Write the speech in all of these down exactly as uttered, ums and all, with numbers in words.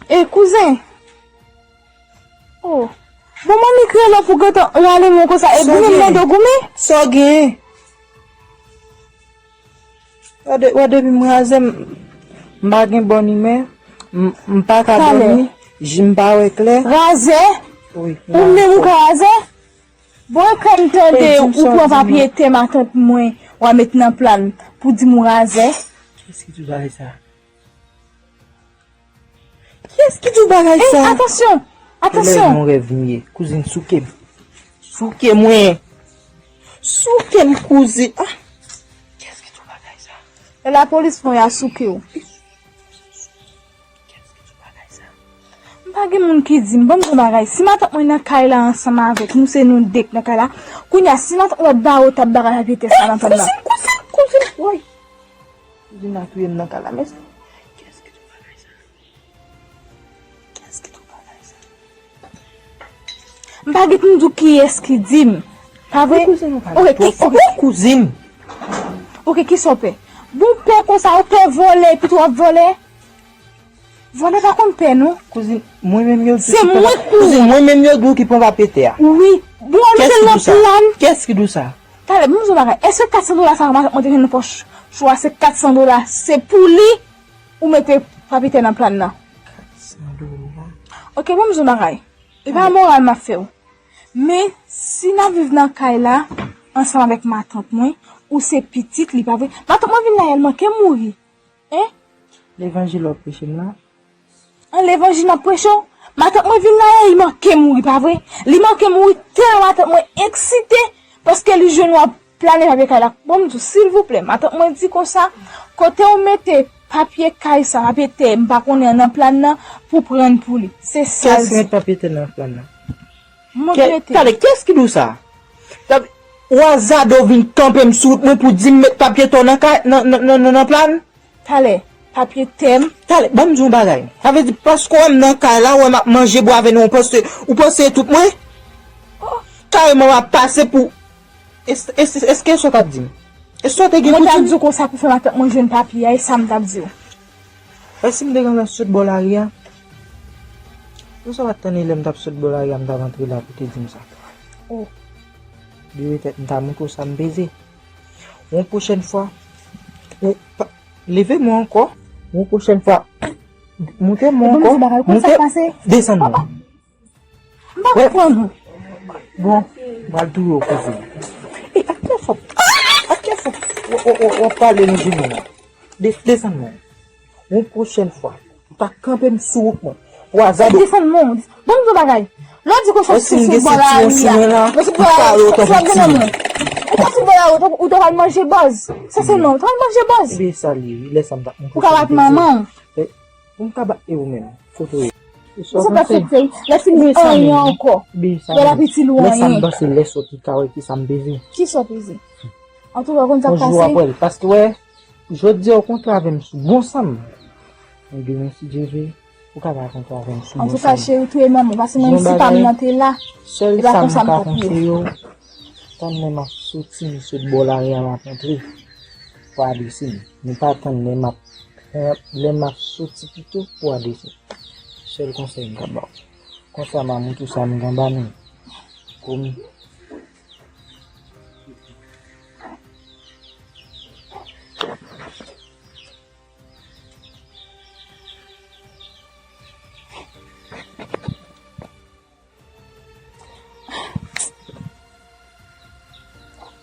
E kouzen. Oh. Bon, manmi kreye lò pou gentan rale mwen konsa. E goumen, mande w goumen. Sa w gen? Wè de-, wè depi m razè, m, m pa gen bòn imè, m, m pa ka dòmi, je m pa wè klè. Razè? Wi. Ou menm ou ka razè? Bon, e kè m tande ou pran papye tè matant mwen, w a met nan plan pou di m ou razè. Kiyès ki di w bagay sa? Kiyès ki di w bagay sa? Ey, atansyon! Atansyon! Yon rèv m ye. Kouzin, souke m. Souke mwen. Souke m, kouzin. Ah! Kiyès ki di w bagay sa? Lè lapolis pran w, y a souke w. Kiyès ki di w bagay sa? M pa gen moun ki di m. Ban m di w bagay. Si matant mwen nan kay la ansanm avèk nou, se nou de k nan kay la. Kounye a, si matant mwen ba w tap bagay avè tè sa nan tèm nan. Kouzin, kouzin, kouzin. Woy. Kouzin nan touye m nan kay la. Mèsi. Kiyès ki di w bagay sa? Kiyès ki di w bagay sa? M pa gen pou m di w kiyès ki di m. Pa vre? Kouzin, ou pale twòp. Ok, ki, ok. Kouzin. Ok, kisa w pè? Bon, pè konsa, ou pè vòlè, epi tou w ap vòlè? Vòlè pa konn pè, non. Kouzin, mwen menm yo di w ki pran papye tè a. Se mwen, kouzin. Kouzin, mwen menm yo di w ki pran papye tè a. Wi. Bon, nou se nan plan. Kiyès ki di w sa? Talè, ban m di w bagay. Èske kat san dola sa a, mwen te jwenn nan pòch chou a, se kat san dola, se pou li ou mete papye tè nan plan nan? Kat san dola. Ok, ban m di w bagay. E pa moral m ap fè w. Men, si n ap viv nan kay la, ansanm avèk matant mwen, ou se pitit li, pa vre? Matant mwen vin la, yè l manke mouri. Hein? Levanjil w ap preche m la? An levanjil m ap preche w? Matant mwen vin la, yè, li manke mouri, pa vre? Li manke mouri, tèlman matant mwen eksite, paske li jwenn w ap plane papye kay la. Bon, m di w, silvouplè, matant mwen di konsa, kote w mete papye kay sa, papye tè, m pa konnen an nan plan nan, pou pran pou li. Se sa l di. Kiyès ki met papye tè nan plan nan? Mwen ki mete. Talè, kiyès ki di w sa? Talè, w a zado vin kanpe m sou wout mwen pou di m met papye tè w nan kay, nan, nan, nan, nan, nan plan? Talè, papye tè m. Talè, ban m di w yon bagay. Sa vle di, paske w wè m nan kay la, w wè m ap manje bò avè nou, ou panse, ou panse e tout mwen? Oh. Kareman w ap pase pou Es-, es-, èske sa w t ap di m? Èske w te gen pou di m? Mwen t ap di w konsa pou fè matant mwen jwenn papye a, e sa m t ap di w. Èske m te gentan sot bò lari a? Ou sa w pa t tande lè m t ap sot bò lari a, m t ap antre la pou w te di m sa? Oh. Bebe tèt, m ta montre w sa m peze. Yon pwochèn fwa, ou pa, leve mwen ankò. Yon pwochèn fwa, monte mwen ankò. Monte, desann mwen. M pa konprann ou. Bon, m pral touye w koze. E ak kè fòk, ak kè fòk w, w, w, w ap pale nan jenou an? De-, desann mwen. Yon pwochèn fwa, ou ta kanpe m sou wout mwen. Pou azado. Desann mwen. Ban m di w bagay. Lè w di kochon sou, sou bò lari a. Lè w sou bò lari, ou ta sou bò lari, ou ta pral manje bòz. Sa se non, ou ta pral manje bòz. Ebyen sa li, wi, lè sa m ta. Ou ka bat manman w. Pou m ka bat e ou menm, foto yo. Ou se pa fèt fèy, lè fin di anyen ankò. Bebe sa menm. Lè la piti lou anyen. Lè sa m panse lè sòti ka wè ki sa m peze. Ki sa w peze? Antouka, ou konn sa k pase? Yon jou w ap wè l, paske wè, jodi a ou kontre avè m sou bon san m. Men demen, si Dye vle, ou ka pa kontre avè m sou bon san m. Antouka, cheri, touye manman, paske menm si pa m nan te la, e pa konsa m t ap ye. Tann lè m ap soti, m sot bò lari a, m ap antre pou adrese m. Men pa tann lè m ap, lè m ap soti pito pou adrese m. Sèl konsèy m ka ba w. Konsa m a montre w sa m gen anba men. Komi.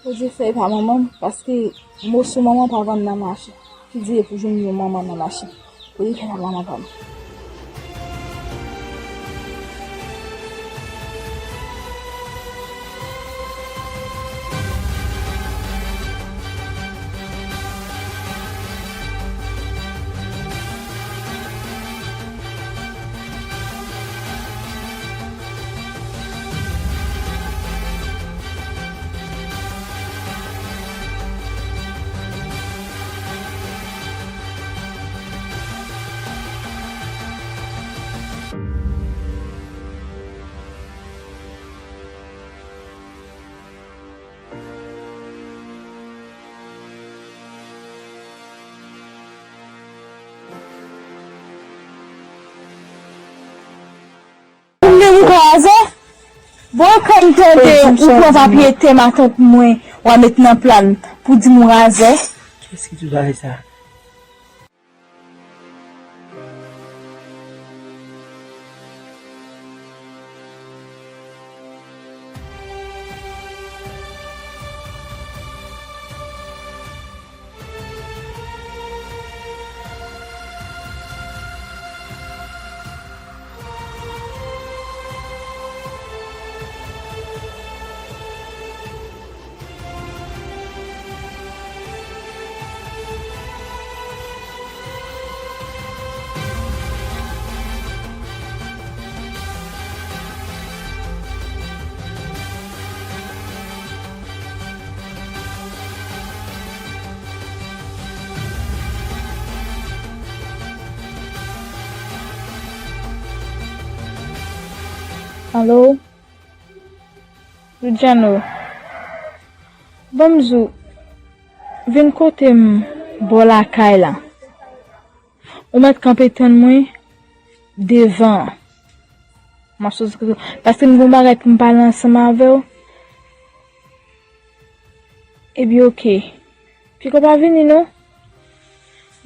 Bondye fè e pa manman m, paske moso manman pa vann nan mache. Ki di e pou jwenn yon manman nan mache. Bondye fè e pa manman pa m. Mwen konn tande ou pran papye tè matant mwen, w a met nan pla l pou di m ou razè. Kiyès ki di w bagay sa? Alo? Luciano, ban m di w, vin kote m bò lakay la. Ou mèt kanpe tann mwen devan an. M ap soti kote w. Paske m gen yon bagay pou m pale ansanm avè w. Ebyen, oke. Piko pa vini, non?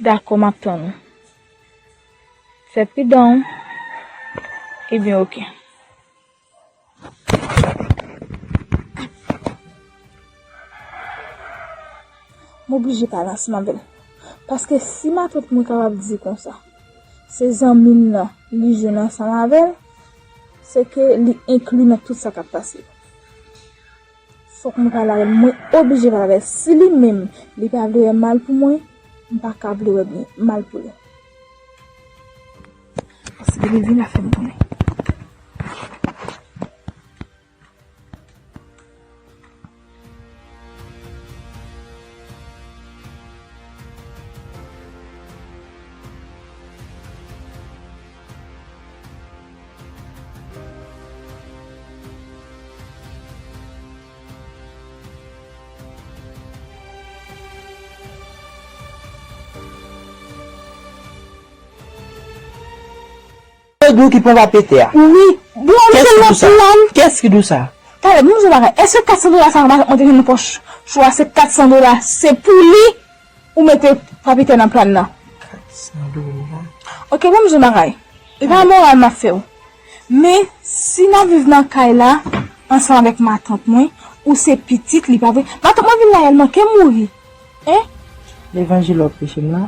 Dakò, m ap tann ou. Fè pridan w. Ebyen, oke. M oblije pale ansanm avè l. Paske si matant mwen kapab di konsa, se zanmi l nan li jwenn ansanm avè l, se ke li enkli nan tout sa k ap pase. Fòk mwen pale avè l. Mwen oblije pale avè l. Si li menm, li pa vle wè mal pou mwen, m pa ka vle wè byen, mal pou li. Paske li vin la fè m konnen. Se di w ki pran papye tè a. Wi. Bon, kiyès ki di w sa? Kiyès ki di w sa? Talè, bon, m di w bagay. Èske kat san dola sa matant mwen te jwenn nan pòch chou a, se kat san dola, se pou li ou mete papye tè nan pla l nan? Kat san dola. Oke, bon, m di w bagay. E pa moral m ap fè w. Men, si n ap viv nan kay la, ansanm avèk matant mwen, ou se pitit li, pa vre? Matant mwen vin la, l manke mouri. Hein? Levanjil w ap preche m la.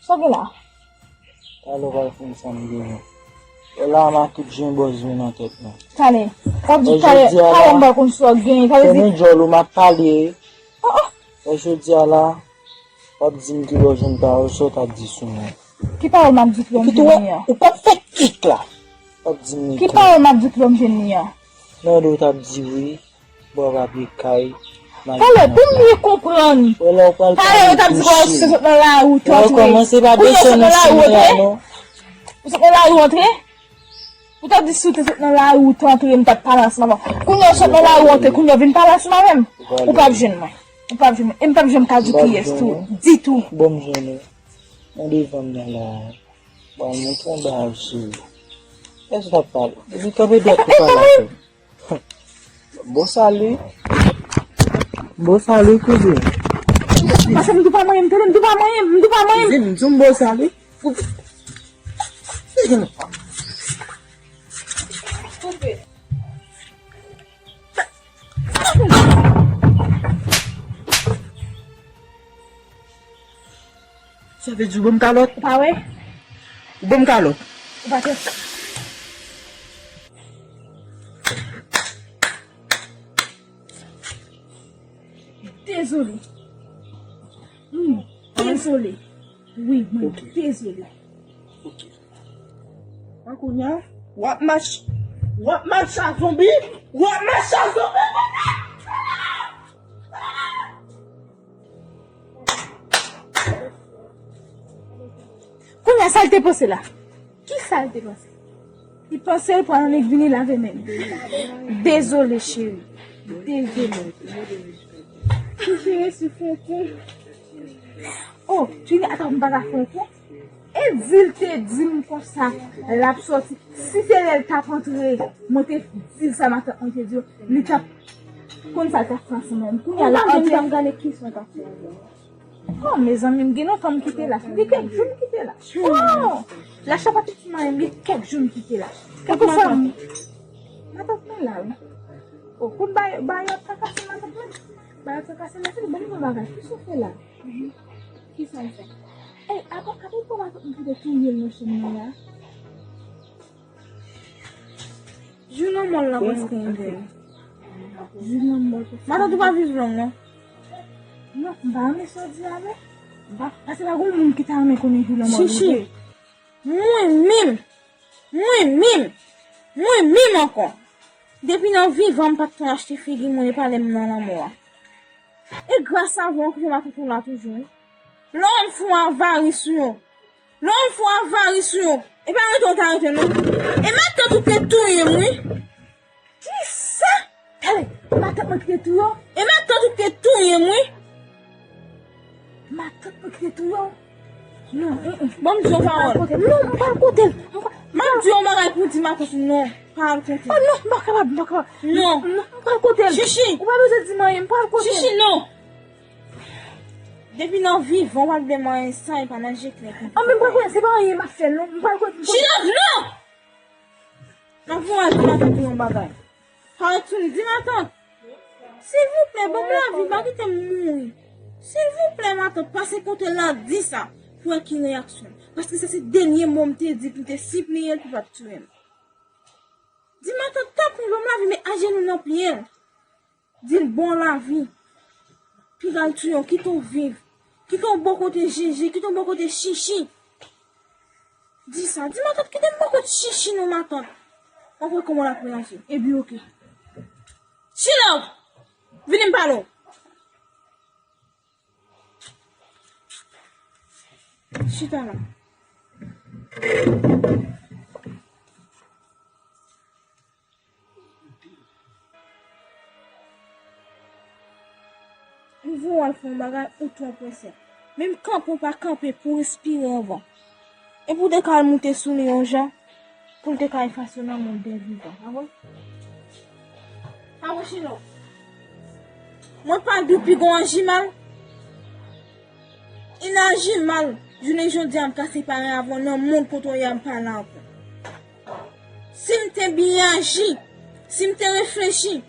Sa gen la? Talè w pral fè m sa m genyen. E la, m a tout jen bòz vin nan tèt mwen. Tande, w ap di talè, talè m pa konn sa w ap genyen, sa vle di. Konnen djòl ou m ap pale. Oh, oh. E jodi a la, w ap di m ki bò w jwenn pawòl sa w t ap di sou mwen. Ki pawòl m ap di ki bò m jwenn li an? Ou p ap fè kik la. W ap di m ki pawòl m ap di ki bò m jwenn li an? Nan do w t ap di wi. Bò papye kay. Talè, pou m byen konprann. Talè, yo t ap di w sot nan lari w te antre. Kounye a w sot nan lari w antre? Ou sot nan lari w antre? Ou t ap di si w te sot nan lari w te antre, m t ap pale ansanm avè w. Kounye a w sot nan lari w antre, kounye a w vin pale ansanm avè m. Ou p ap jwenn mwen. Ou p ap jwenn mwen. E m p ap janm ka di w kiyès tou. Ditou. Bon, m jwenn ou. Nan devan m nan la. Bon, mwen tonbe a sou. Èske w t ap pale? Epi kanpe dwat pou pale avè m. Bon sali. Bon sali, kouzin. Pase m tou pa manyen, m tande m tou pa manyen, m tou pa manyen. Kouzin, m di w bon sali. Sa vle di ou ban m kalòt? Ou pa wè? Ou ban m kalòt? Ou pa te. Dezole. Wi, dezole. Wi, mwen dezole. Ok. An kounye a, w ap mach-, w ap mache a zonbi, w ap mache a zonbi. Kounye a, sa l te panse la? Kisa l te panse? Li panse l pral annik vini lave men l. Dezole, cheri. Dezole. Cheri, si fè pou. Oh, Trini, ata m pa ka fè yon kou. E di l te di m konsa, l ap sòti. Si se lè l t ap antre, mwen te di l sa matant mwen te di w, li t ap konn sa l t ap fè ansanm avè m. Kounye a l ap antre. Ou pa janm gade kisa w t ap fè avè m. Oh, mezanmi, m gen lontan m kite la. Gen kèk jou m kite la. Oh, Lacha pa t ti manyen m, gen kèk jou m kite la. Kèlkeswa m. Matant mwen la, wi. Oh, pou bay, bay yo trakase matant mwen. Bay yo trakase matant mwen, bon, m gen bagay. Kisa w fè la? Kisa w fè? Ey, apa, apa pou matant mwen kite touye l nan chanm nan la? Jou lanmò l lan prèske rive. Jou lanmò l prèske. Matant ou pa viv long, non? Non, m pa renmen sa w di a, men. M pa, paske pa gen moun ki ta renmen konnen jou lanmò l rive. Chichi, mwen menm, mwen menm, mwen menm ankò. Depi nan vivan m pa t konn achte figi moun e pale m nan lanmò a. E gras a ou ki fè matant ou la toujou, wi. Lè w fè yon avari sou yo, lè w fè yon avari sou yo, e pa rete w ta rete non. E matant ou te touye m, wi. Kisa? Talè, matant mwen ki te touye w? E matant ou te touye m, wi. Matant mwen ki te touye w? Non, mm, mm. Ban m di yon pawòl. Non, m pral kote l. M pa, m ap di yon bagay pou di matant ou non. Pa al kote l. Oh non, m pa kapab, m pa kapab. Non. Non, m pral kote l. Chichi. Ou pa bezwen di m anyen, m pral kote l. Chichi, non. Depi nan vivan, w pa t vle manyen san, e pa nan je klè. Ah, men m pral kote l, se pa anyen m ap fè l, non. M pral kote l. Chilòv, non! Nan voye di matant ou yon bagay. Parèt sou li, di matant. Silvouplè, ban m lavi, pa kite m mouri. Silvouplè, matant, pase kote l la, di sa. Pou wè ki reyaksyon l. Paske sa se dènye mo m te di, pou m te sipliye l pou l pa t touye m. Di matant, tanpri, ban m lavi, met ajenou nan pye l. Di l bon lavi. Piga l touye w, kite w viv. Kite w bò kote Jeje, kite w bò kote Chichi. Di sa, di matant kite m bò kote Chichi non matant. W ap wè kòman l ap reyaji. Epi oke. Chilòv, vini m pale w. Chita la. M voye w al fè yon bagay ou twò prese. Menm kanpe w pa kanpe pou w respire anvan. Epi w te ka al moute sou li yon jan pou l te ka efase w nan mond dè vivan. Pa vre? Pa vre, Chino? Mwen pa di w piga w aji mal? Li aji mal. Jounen jodi a, m ka separe avè w nan mond kote w ye a, m pa la ankò. Si m te byen aji, si m te reflechi,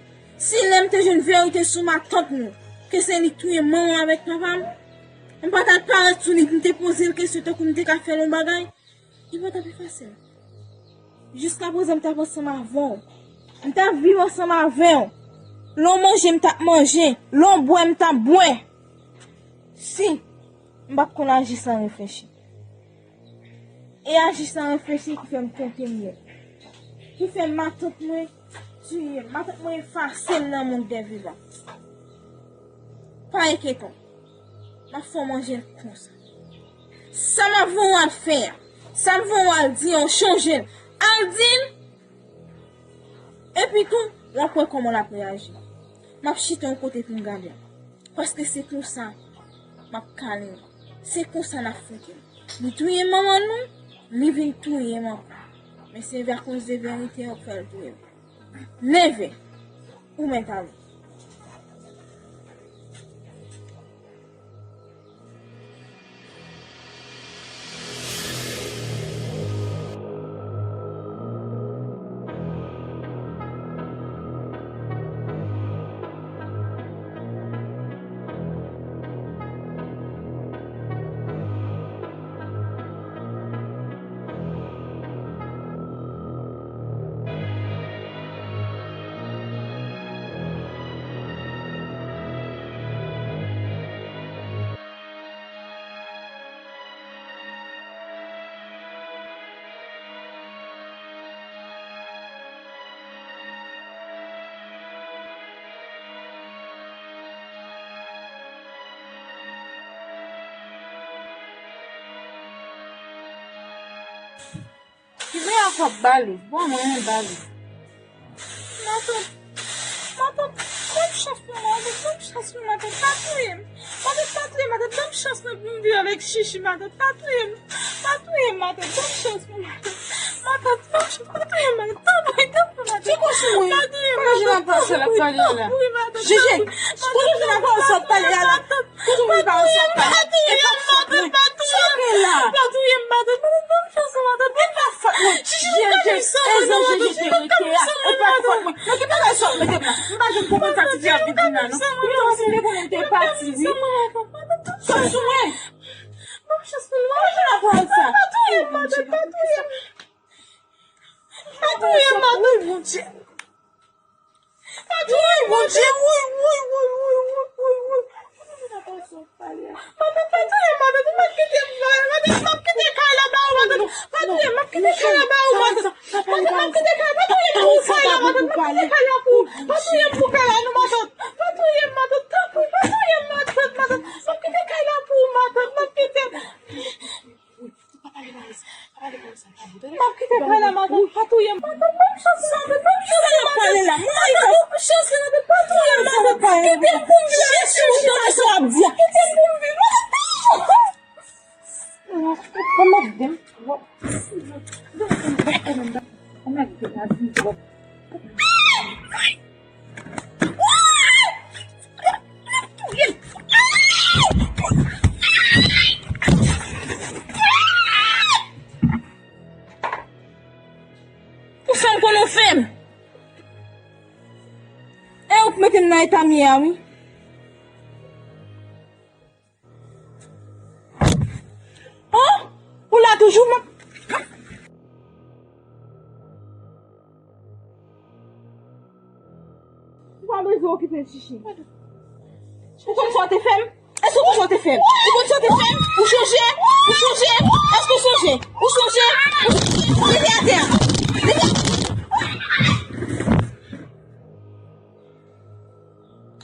si lè m te jwenn verite sou matant nou, ke se li k touye manman m avèk papa m, m pa t al parèt sou li, m te poze l kesyon tankou m te ka fè l yon bagay, li pa t ap efase l. Jiska prezan, m t ap ansanm avè w. M t ap viv ansanm avè w. Lè w manje, m t ap manje. Lè w bwè, m t ap bwè. Si m p ap konn aji san reflechi. E aji san reflechi ki fè m twonpe m yè. Ki fè matant mwen tiye m. Matant mwen efase m nan mond dè vivan. Pa enkyete w. M ap fè w manje l konsa. Sa m ap voye w al fè a, sa m voye w al di a, w chonje l. Al di l. Epi tou, w ap wè kòman l ap reyaji. M ap chita yon kote pou m gade l. Paske se konsa m ap kale l. Se konsa n ap fouke l. Li touye manman nou, li vin touye m ankò. Men se akoz de verite an k fè l touye m. Leve! Ou mèt ale. Ki vle a kòb bali. Bon, mwen menm bali. Matant, matant, ban m chans pou mwen, matant, ban m chans pou mwen, matant, pa touye m. Matant, pa touye m, matant, ban m chans mwen pou m viv avèk Chichi, matant, pa touye m. Pa touye m, matant, ban m chans pou mwen, matant. Matant, ban m chans, pa touye m, matant, tanpri, tanpri, matant. Fè kò sou mwen. Pa touye m, matant, tanpri, tanpri, matant. Chichi, kote w jwenn pawòl sa w ap pale a la? Kote w jwenn pawòl sa w ap pale? E pa fòt mwen. Sa w gen la? Pa touye m, matant, matant, ban m chans, matant. E pa fòt mwen. Jèjè, e jan Jèjè te rete a, e pa fòt mwen. Nan ki bagay sa w mete m la? M pa janm konprann sa Titi ap vin di m la, non. Ou menm si m te konnen m te pati, wi. Sòt sou mwen. Ban m chans pou mwen. Kote w jwenn pawòl sa? Pa touye m, matant, pa touye m. Pa touye m, matant. Wi, Bondye. Wi, Bondye, wi, wi, wi. Matant, pa touye m, matant, ou mèt kite m, matant, m ap kite kay la ba ou, matant. Pa touye m, m ap kite kay la ba ou, matant. Matant, m ap kite kay la, pa touye m pou kay la, matant, m ap kite kay la pou ou. Pa touye m pou kay la, non, matant. Pa touye m, matant, tanpri, pa touye m, matant, matant. M ap kite kay la pou ou, matant, m ap kite. M ap kite kay la, matant, pa touye m. Matant, ban m chans, matant, ban m chans, matant. Ban m chans, matant, pa touye m, matant. Kite m pou m viv avèk Chichi, matant. Kite m pou m viv, matant. Ou fè m konn ou fè m. E ou k mete m nan eta m ye a, wi. Oh! Ou la toujou, m ap... Ou pa bezwen okipe l, Chichi. Ou konn sa w te fè m? Èske ou konn sa w te fè m? Ou konn sa w te fè m? Ou chonje? Ou chonje? Èske ou sonje? Ou chonje? Ou... Leve atè a!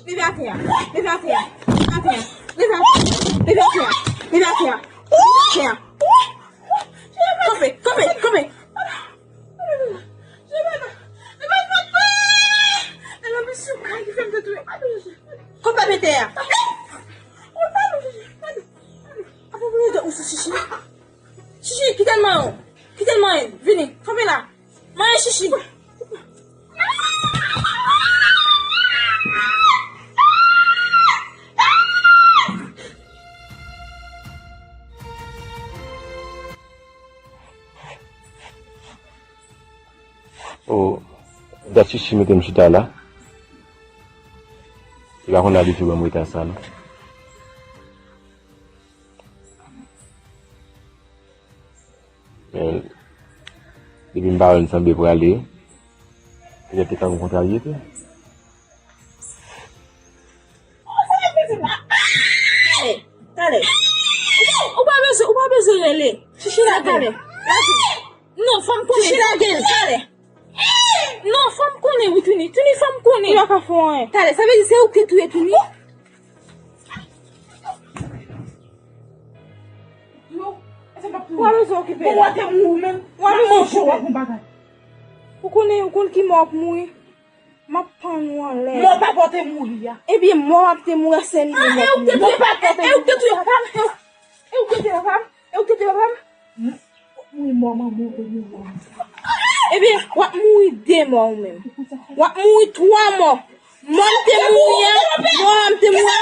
Leve atè a! Leve atè a! Leve atè a! Leve atè a! Leve atè a! Leve atè a! Leve atè a! Leve atè a! Kanpe! Kanpe! Kanpe! Kòb pa pete a. Apa pou mete ou sou Chichi? Chichi, kite l manyen w. Kite l manyen l. Vini, kanpe la. Manyen Chichi. Oh, dat Chichi mete m chita la. Li pa konn abitye wè m rete sa, non. Men, Depi m pa wè n sanble prale, petèt te ka gen kontrarye tou. Talè, talè. Ou pa, ou pa bezwen, ou pa bezwen rele. Chichi, lage l. Talè. Non, fò m konnen. Chichi, lage l. Talè. Non, fò m konnen, wi, Twini. Twini, fò m konnen. Ou pa ka fè anyen. Talè, sa vle di se ou ki te touye Twini? Yo, èske m ap touye? Ou pa bezwen okipe l. Bon, w a te mouri menm. W a mouri. Ou konnen, ou konn ki mò w ap mouri. M ap pann ou anlè. Mò papa w te mouri a. Ebyen, mò w ap te mouri a, se li menm w ap mouri. Mò papa w te mouri. E ou k te touye papa m? E ou k te touye papa m? E ou k te touye papa m? Wi, mò manman w te mouri. Ebyen, w ap mouri de mò ou menm. W ap mouri twa mò. Mò m te mouri a, mò a m te mouri a.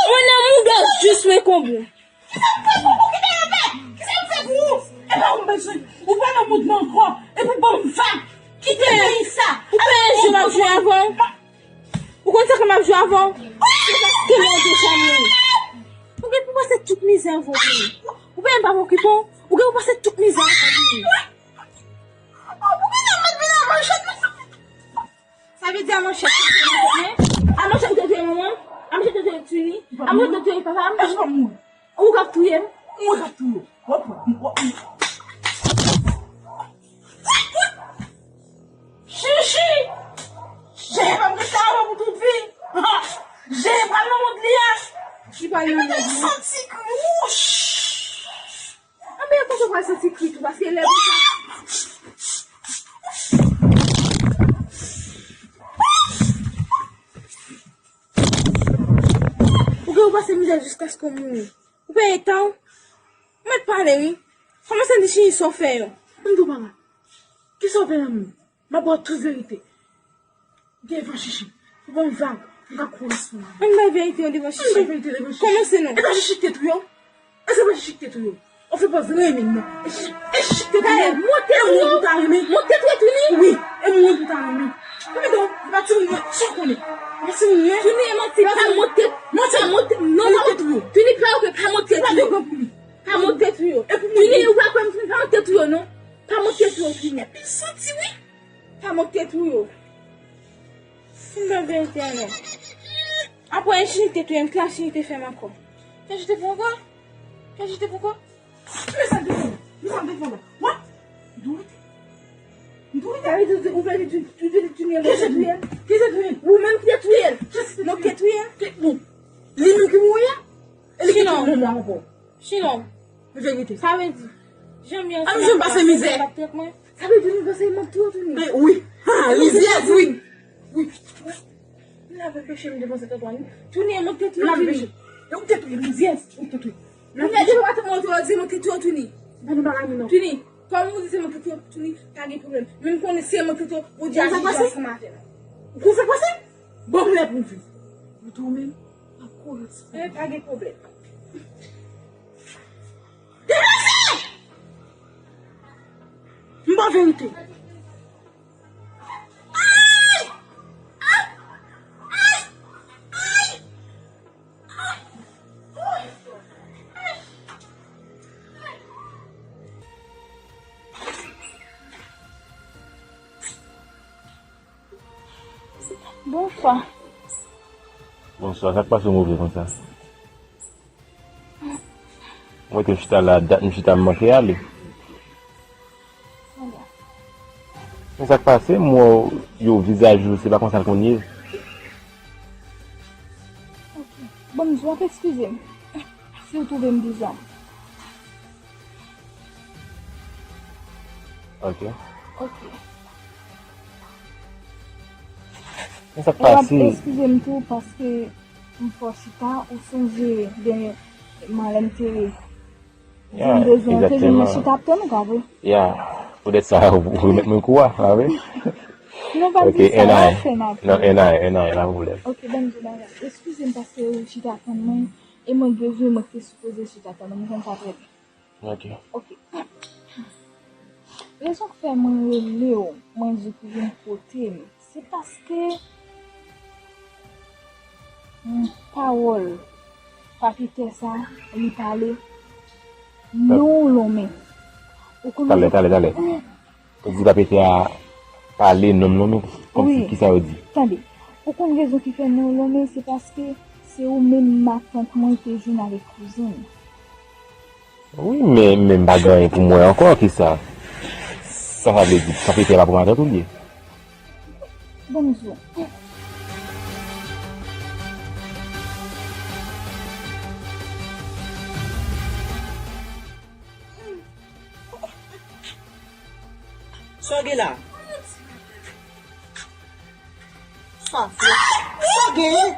Mwen nan mouda w jis mwen konbon. Kisa m fè pou ou? Kisa m fè pou ou? E pa ou m bezwen. Ou pa nan moud mwen ankò. Epi w ban m vag. Kite peyi sa. Ou konnen jwe m ap jwe avè w? Ou konn sa ke m ap jwe avè w? Se paske mwen deja mouri. Ou gen pou pase tout mizè avè w mouri. Ou pa menm pa okipe w. Ou gen pou pase tout mizè avè w mouri. Sa vle di a manchèt ki te nan tèt mwen? A manchèt ki te touye manman m? A manchèt ki te touye Twini? A manchèt ki te touye papa m? Èske w ap mouri? Ou k ap touye m? Mwen k ap touye w. W ap mouri. W ap mouri. Chichi! Jeye pa m rete avè w pou tout vi. Jeye pral nan mond li a. Li pral nan mond li. Santi kri. Anben, kote w pral santi kri tou, paske lè konsa. Ou gen pou pase mizè jiskaske w mouri. Ou peye tan w. Ou mèt pale, wi. Kòman santi Chichi sa w fè yo? M di w bagay. Kisa w fè nan men m? M ap ba w tout verite. Devan Chichi. Ou ban m vag. M ka kouri sou ou. Ann bay verite yo devan Chichi. Ann bay verite devan Chichi. Kòmanse non. E pa Chichi ki te touye w? E se pa Chichi ki te touye w? Ou fè pòz renmen m nan. E Chichi, e Chichi ki te touye w? Mwen te touye w? Mwen te touye Twini? Wi. E mwen pou ta renmen. Kòman don? E pa timoun mwen, sa w konnen? E pa timoun mwen? Twini, e manti, pa mwen te, pa mwen te, non, non. Twini, pa, ok, pa mwen te touye w. Pa mwen te touye w. Twini, ou pa kwè m, Twini, pa mwen te touye w, non. Pa mwen te touye w, Twini. Epi santi, wi. Pa mwen te touye w. Fin nan verite a non. Apre Chichi te touye m, kisa Chichi te fè m ankò? Kisa Chichi te fè w ankò? Kisa Chichi te fè w ankò? Men sa m te fè w? Men sa m te fè w la? What? M tou rete. M tou rete. Sa vle di ou vle di, ou vle di Twini te touye l? Kisa te touye l? Ou menm ki te touye l? Non, ki te touye l? Non. Li menm ki mouri a? E li ki touye manman ankò? Chinon. Verite. Sa vle di, janm yon ansanm ap pase mizè. Sa vle di nou panse mwen tou, Twini. Wi. Ha, rizyèz, wi. Wi. N ap peche m devan Sentantwani. Twini, e mwen ki te touye Twini. E ou ki te touye, rizyèz, ou ki te touye. Twini, e depi maten mwen te di mwen ki te touye Twini. Ban nou bagay nou non. Twini, kòm ou di se mwen ki te touye Twini, pa gen pwoblèm. Men m konnen se mwen ki te touye, ou di a jiji ansanm avè m. Ou konn sa k pase? Bon, m lè pou viv. Ou tou menm, pa kouri. E pa gen pwoblèm. Deplase! M ba w verite. Bonswa. Bonswa, sa k pase w move konsa? Mwen te chita la, dat m chita, m manke ale. Men sa k pase, m wè w, yo, vizaj ou, se pa konsa l konn ye. Ok. Bon, m di w ap eskize m si w twouve m bizar. Ok. Ok. Men sa k pase? E w ap eskize m tou paske m fè w chita, ou sonje dènyèman lè m te vin bezwen w, te vin nan chita ap tann ou, pa vre? Ya, poutèt sa, ou remèt mwen kou a, pa vre? Non, pa di sa, w ap fè m apre. Non, anyen, anyen, pa pwoblèm. Ok, ban m di w bagay. Eskize m paske ou chita tann mwen, e mwen bezwen, mwen te sipoze chita tann ou, mwen konn sa trè byen. Ok. Ok. Rezon k fè mwen rele w, mwen di w pou vin kote m, se paske yon pawòl papitè sa, li pale, non w lonmen. Ou konn... Talè, talè, talè. Yo di papetè a pale, nonm lonmen, kòmsi, wi, kisa yo di? Tande, ou konn rezon ki fè non lonmen, se paske se ou menm matant mwen te jwenn avèk kouzin. Wi, men, men m pa gen anyen pou mwen ankò, kisa? Sa sa vle di? Papetè a pa pou matant ou l ye? Ban m di w. Sa w gen la? Sa w gen?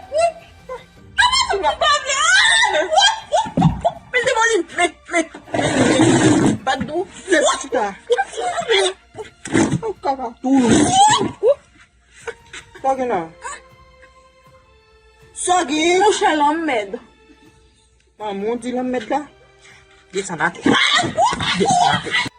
Mete bò li. Met, met, met. Bat dou. Met chita. Ou kaka tou. Sa w gen la? Sa w gen? Mouche lanmèd. Manman w di lanmèd la. Desann atè. Desann atè.